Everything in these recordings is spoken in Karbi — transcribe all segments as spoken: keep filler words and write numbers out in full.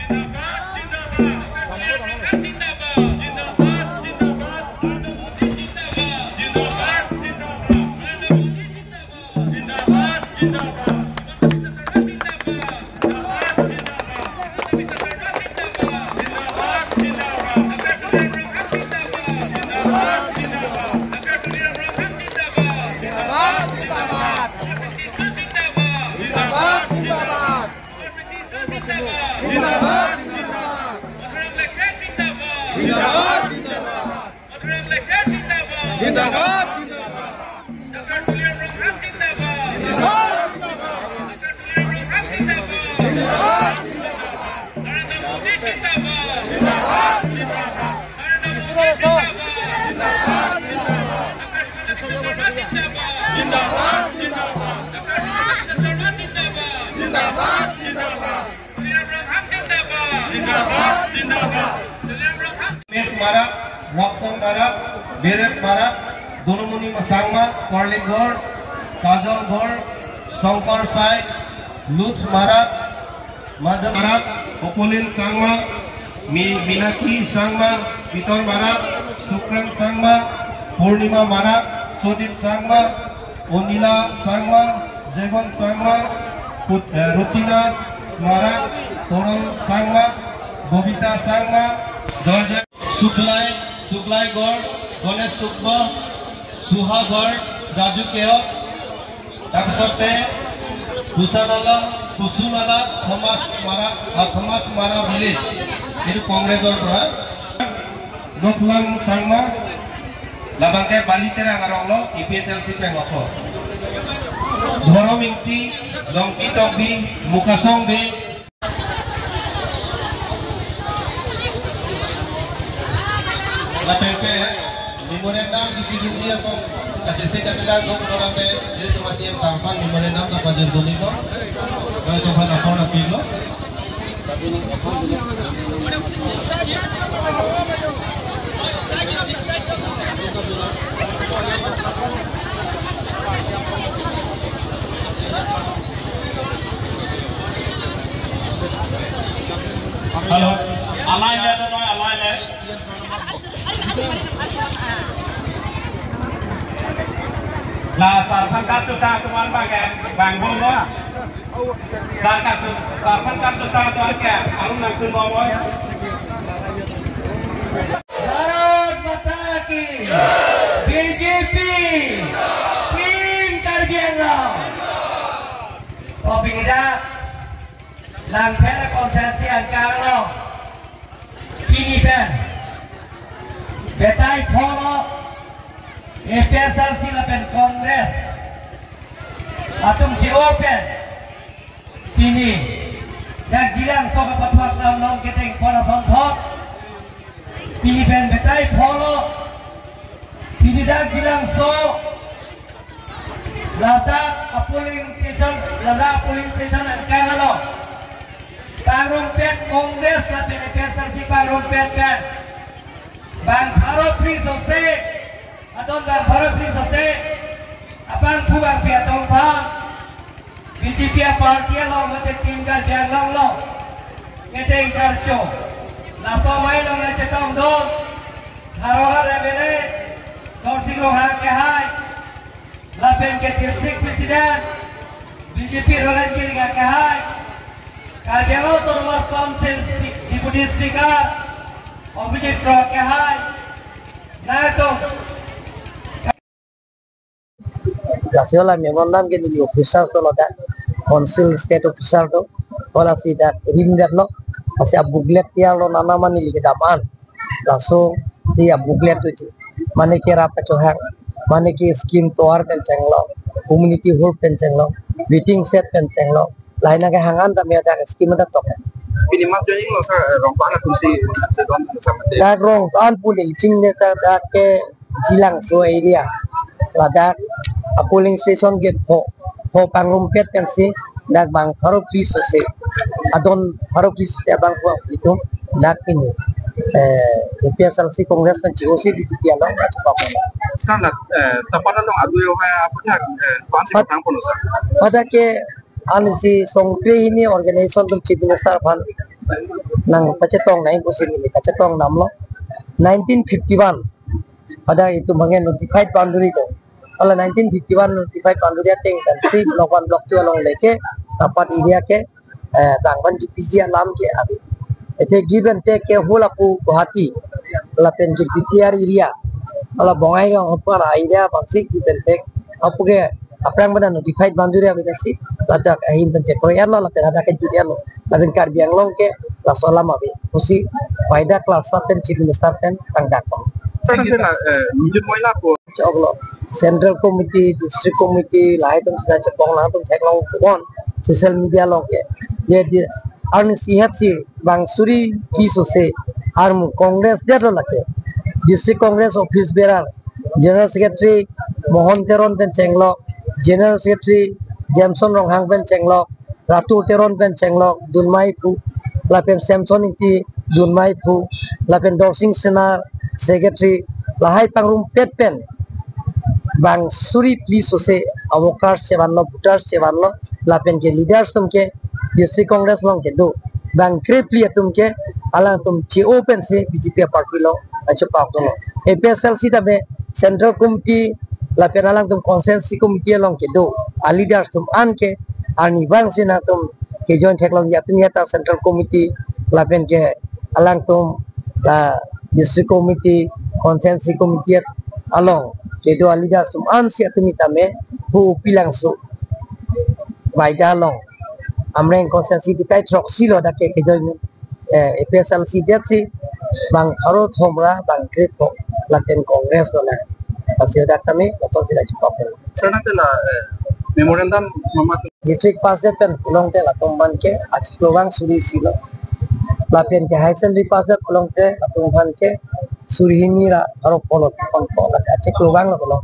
জিন্দাবাদ, জিন্দাবাদ। জিন্দাবাদ, জিন্দাবাদ। জিন্দাবাদ, জিন্দাবাদ। Ramesh Marak, Raksong Marak, Beret Marak, Dunumoni Sangma, Korling Gor, Kajol Gor, Songkor Sai, Luth Marak, Madam Marak, Okolin Sangma, Mi-, Minaki Sangma, Pitor Marak, Sukran Sangma, Purnima Marak, Sodit Sangma, Onila Sangma, Jegon Sangma, Put-, eh, Rutina Marak, Toron Sangma, Bobita Sangma, Dorje Suklai, Suklai Gor, Gonesh Sukma, Suha Gor, Raju Keot, তাৰপিছতে কুচানালা, কুচুনালা, থমাছ মাৰা, আ, থমাছ মাৰা ভিলেজ, এইটো কংগ্ৰেছৰ পৰা। নকলাম Sangma, labangke Bali Terang aronglo, A P H L C pen ako. Dhorom Ingti, Longki Tokbi, Mukasong Bey, Lapen ke memorandum di P D G ason kachisi kachida dok dorante, jadi cuma C M sir aphan memorandum ta pajir doni ko, ngai to aphan apor apilo. Hello, alai le to noi, alai le. La sir aphan karjuta atum an bang ke, bang bom lo. Sir karju, sir aphan karjuta atum an ke, arun nangsun bom lo. Bharat माता की, B J P, Team Karbi Anglong. Kopinida, Langpher constituency angkang lo, pini pen, betai pho lo, A P H L C lapen Congress atum chi-o pen, pini dak Jilangso kapathuak lam long keteng pon asonthot. Pini pen betai pho lo, pini dak Jilangso, ladak a-polling station, ladak a-polling station angkang along pangrumpet Congress lapen A P H L C pangrumpet pen bang pharo phli sose, adon bang pharo phli sose, abangphu bangpi atum aphan B J P a-party along mate Team Karbi Anglong along keteng karcho. Laso amei along nangchetongdun Dharwar M L A Dorsing Ronghang kehai, lapen ke District President B J P Roland Killing kehai, Karbi Anglong Autonomous Council Spe-, Deputy Speaker Abhijit Kro kehai, nangtum. Lasi la memorandum ke neli officer to lo dak, council state officer to, lasi dak rim dak lo, lasi a-booklet tiar lo nana mane neli kedam an. Laso si a-booklet to ji. Mane ke rap kachohang, mane ke scheme tovar pen chenglo, community hall pen chenglo, waiting shed pen chenglo, laina kehang an ta me dak scheme ta tok. Pini map joining lo sir, eh, Rongpan atum si, si don sa mate. Dak Rongpan polling ching ne ta dak ke Jilangso area. Ladak a-polling station ke pho, pho pangrumpet pensi dak bang pharo phli sose, adon pharo phli sose abangphu atum dak pini, eh, A P H L C Congress pen chi-o si B J P along achupap. Sir, la, eh, tapan along adu yo hai apa dak, eh, pan si Pat- patang pono sir. Pada ke ani si songkre hini organization atum Chief Minister aphan Nang pachetong nai pusi neli pachetong damlo. Nineteen fifty-one pada itum bang ke notified boundary do. Hala nineteen fifty-one notified boundary ateng pensi Block One, Block Two along leke dapat area ke, eh, bang ban G P G alam ke ave. Athe give and take ke hula pu Guwahati lapen ke B T R area, hala Bongaigaon apar area pensi give and take. Apu ke aphrang pada notified boundary ave pensi ladak ahin pen chekroi-etlo lapen hadak ke jut-etlo. Lapen Karbi Anglong ke laso alam ave pusi Waida Cluster pen Chief Minister pen tangdakpo. Sir, sir, eh, Nijut Moila ko. Choklo, Central Committee, District Committee, lahai atum sita chepong lang atum theklong pon social media along ke. Ye di arni sihat si bang suri ki sose armu Congress dia lo lake. District Congress office bearer, General Secretary Mohon Teron pen chenglok, General Secretary Jameson Ronghang pen chenglok, Ratu Teron pen chenglok, dunmai phu, lapen Samson Ingti, dunmai phu, lapen Dorsing Sena, Secretary, lahai pangrumpet pen bang suri phli sose a-workers chevanlo, voters chevanlo, lapen ke leaders atum ke District Congress along kedo. Bang krephli atum ke alangtum che-o pensi B J P party along acho pak dono. A P H L C tame Central Committee lapen alangtum Constituency Committee along kedo a-leaders atum an ke arnivang si nangtum ke-join theklongji atum ya ta Central Committee lapen ke alangtum la District Committee, Constituency Committee along kedo a-leaders atum an si atum tame pu pilangso Waida along Amreng Constituency bitai throksi lo dak ke ke-join, eh, A P H L C det si bang pharo thom ra bang krepho lapen Congress lo na. Pasi dak kami lason sila chipok. Sana tela, eh, memorandum mama. Matric pass det pen pulote latum aphan ke achiklo vang suri isi lo. Lapen ke higher secondary pass det pulote latum aphan ke suri hini ra pharo polo pon po la achiklo vang lo pulo.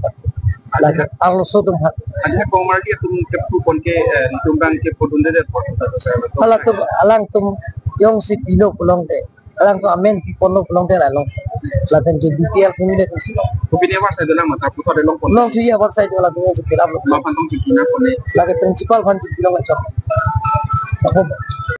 Lake arloso atum aphan. Aja Komardi atum ke pu pon ke, eh, atum bang ke podun de de pon. Halatum alangtum jongsi pilo pulote, alangtum amen pi ponlo pulote la long. Lapen ke B P L family atum si long. Kopine awar sai dolang masa putar de long pon. Longthu ye awar sai dolang atum si fill up lo. Ma phan tong si pina pon ne. Lake principal aphan si pilong chok. Ako.